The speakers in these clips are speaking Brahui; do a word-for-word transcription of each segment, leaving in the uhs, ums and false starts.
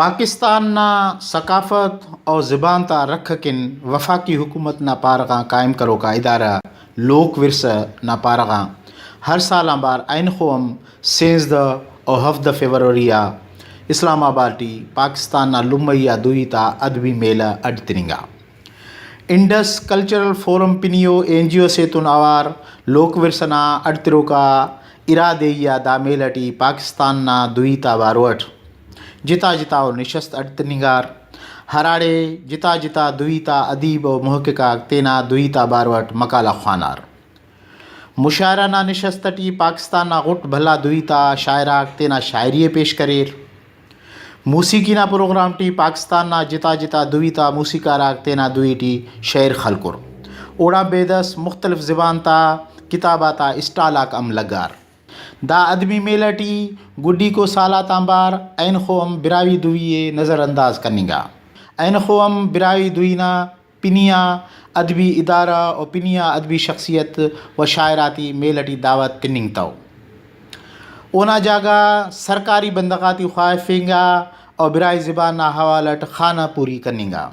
پاکستان نا ثقافت و زبان تا رکھ اکن وفاقی حکومت نا پارہ غان قائم کروکا ادارہ لوک ورثہ نا پارہ غان ہر سال آنبار اینخو ہم سینزدہ و ہفدہ فیبرری آ اسلام آباد ٹی پاکستان نا لمئی آ دوئی تا ادبی میلہ اڈ تننگا۔ انڈس کلچرل فورم پنی و این جی او سے تون اوار لوک ورثہ نا اڈ تروکا ارادے ئی آ دا میلہ ٹی پاکستان نا دوئی تا بارو اٹ جتا جتا ءُ نشست اڈ تننگار، ہراڑے جتا جتا دوئی تا ادیب و محقق آک تینا دوئی تا بارو اٹ مقالہ خوانار۔ مشاعرہ نا نشست ٹی پاکستان نا غٹ بھلا دوئی تا شاعر آک تینا شاعری ءِ پیش کریر۔ موسیقی نا پروگرام ٹی پاکستان نا جتا جتا دوئی تا موسیقار آک تینا دوئی ٹی شعر خلکر۔ اوڑان بیدس مختلف زبان تا کتاب آتا اسٹال آک ہم لگار۔ دا ادبی میلہ ٹی گڈیکو سال آتانبار اینخو ہم براہوئی دوئی ءِ نظر انداز کننگا۔ اینخو ہم براہوئی دوئی نا پنی آ ادبی ادارہ و پنی آ ادبی شخصیت و شاعر آتے میلہ ٹی دعوت تننگتو۔ اونا جاگہ سرکاری بندغ آتے خواہفنگا و براہوئی زبان نا حوالہ اٹ خانہ پوری کننگا۔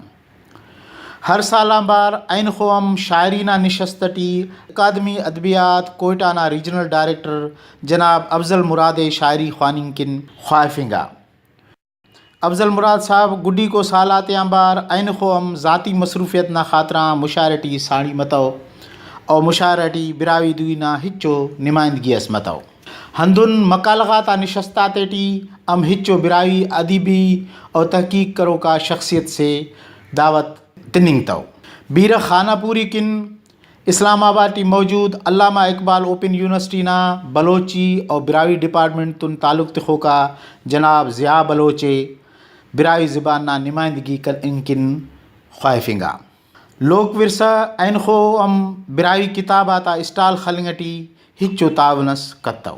ہر سال آنبار اینخو ہم شاعری نا نشست ٹی اکادمی ادبیات کوئٹہ نا ریجنل ڈائریکٹر جناب افضل مراد ءِ شاعری خواننگ کن خواہفنگا۔ افضل مراد صاحب گڈیکو سال آتے آنبار اینخو ہم ذاتی مصروفیت نا خاطران مشاعرہ ٹی ساڑی متو و مشاعرہ ٹی براہوئی دوئی نا ہچو نمائندگی اس متو۔ ہندن مقالہ غاتا نشست آتیٹی ہم ہچو براہوئی ادیبی و تحقیق کروکا شخصیت سے دعوت تننگتو۔ بیرہ خانہ پوری کن اسلام آباد ٹی موجود علامہ اقبال اوپن یونیورسٹی نا بلوچی و براہوئی ڈیپارٹمنٹ تون تعلق تخوکا جناب ضیاء بلوچ ءِ براہوئی زبان نا نمائندگی کننگ کن خواہفنگا۔ لوک ورثہ اینخو ہم براہوئی کتاب آتا اسٹال خلنگ ٹی ہچو تعاون اس کتو۔